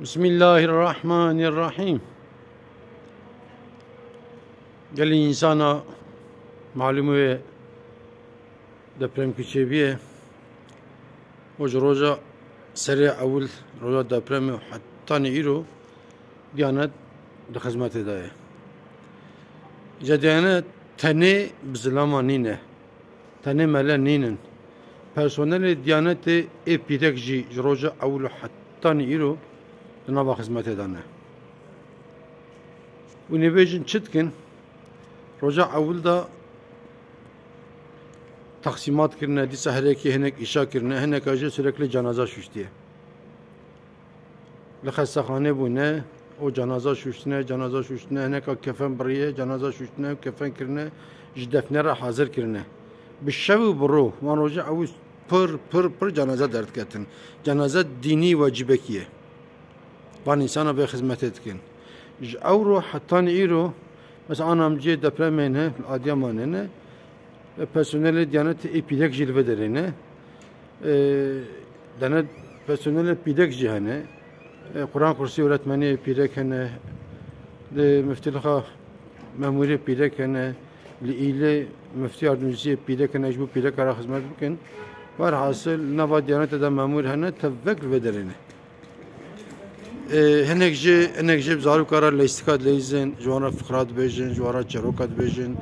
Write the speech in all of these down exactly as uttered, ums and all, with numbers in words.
Bismillahirrahmanirrahim. Gelî însana malûm e, deprem ki çêbîye, û ji roja serê ewil, roja depremê hetanî îro Diyanet di xizmetê de ye. Ji Diyanet tenê bi zilama nîne. Tenê mele nînin. Personelê Diyanetê ê pîrek jî ji roja ewil û hetanî îro di nava xizmetê de ne. Û nêbêjin çi dikin? Roja ewil de taksîmat kirine, dîsa herekî hinek îşa kirine, hineka jî sürekli cenaza şuştiye. Li xestexanê bûne, o cenaza şuştine, cenaza şuştine, hineka kefen biriye, cenaza şuştine, kefen kirine, ji defne re hazir kirine. Bi şev û bi ro, wan roja ew pir, pir, pir cenaza derdiketin. Cenaza dînî wecibekî ye. Van însana vê xizmetê dikin. Ji ewro hetan îro, mesela anam cihê depremê ne, Adıyamanê ne, e, personelê Diyanetê ê pîrek jî li vê derê ne. E, dene personelê pîrek jî hene. E, Quran kursî öğretmenê pîrek hene. Di Müftülüğe memurê pîrek hene. Li îlê müftü yardımcısı pîrek hene, ji bo pîrek ara xizmet bikin. Werhasil, nava Diyanetê de memur hene, tevvek li vê derê ne. E, hinek jî, hinek jî zarokara leystika dileyzin, ji wan re fiqra dibêjin, ji wan re çeroka dibêjin,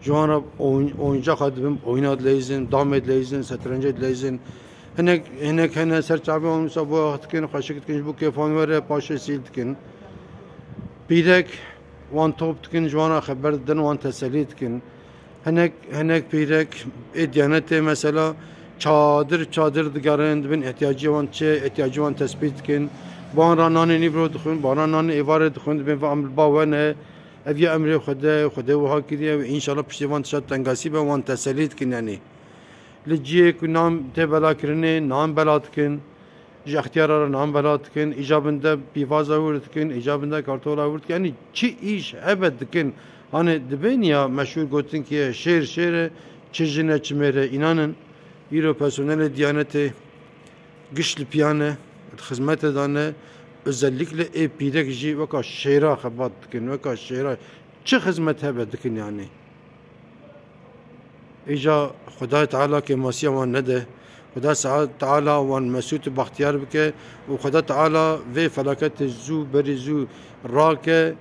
ji wan re oyun-, oyuncaxa dibin, oyuna dileyzin, damê dileyzin, setrencê dileyzin. Hinek, hinek hene ser çavê wan wisa bo dikin, xweşik dikin, ji bo kêfan were, paşê sîl dikin. Pîrek wan top dikin, ji wan re xeber didin, wan teselî dikin. Hinek, hinek pîrek ê Diyanetê mesela çadir çadir digerin, dibin ihtiyacê wan çi, ihtiyacê wan tespît dikin. Bi wan re nanê nîvro dixwin, bi wan re nanê êvarê dixwin, dibin va em li ba we ne, ev ya emrê Xwedê ye, Xwedê wiha kiriye û înşallah piştî van tişta tengasî be, wan teselî dikin yanî. Li cihê ku nan tê bela kirinê, nan bela dikin. Ji extiyara re nan bela dikin, îcabin de pîvaza wir dikin, îcabin de kartola wir dikin. Yanî çi îş hebe dikin. Hani dibên ya meşhur gotin ki ye, şêr şêr e, çi jin e, çi mêr e. Înanin, îro personelê Diyanetê giş li piya ne, di xizmetê de ne, özellikle ê pîrek jî weka şêra xebat dikin, weka şêra. Çi xizmet hebe dikin yanî. Îca Xwedayê Teala kêmasiya wan nede. Xweda Sa-, Teala wan mesûd û baxtiyar bike û Xweda Teala vê felaketê zû berî zû rake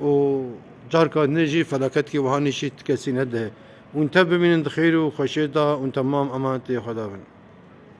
û carka din jî felaketkî wiha nîşî ti kesî nede. Hûn tev bimînin di xêr û xweşiyê de, hûn temam emanetê Xweda bin.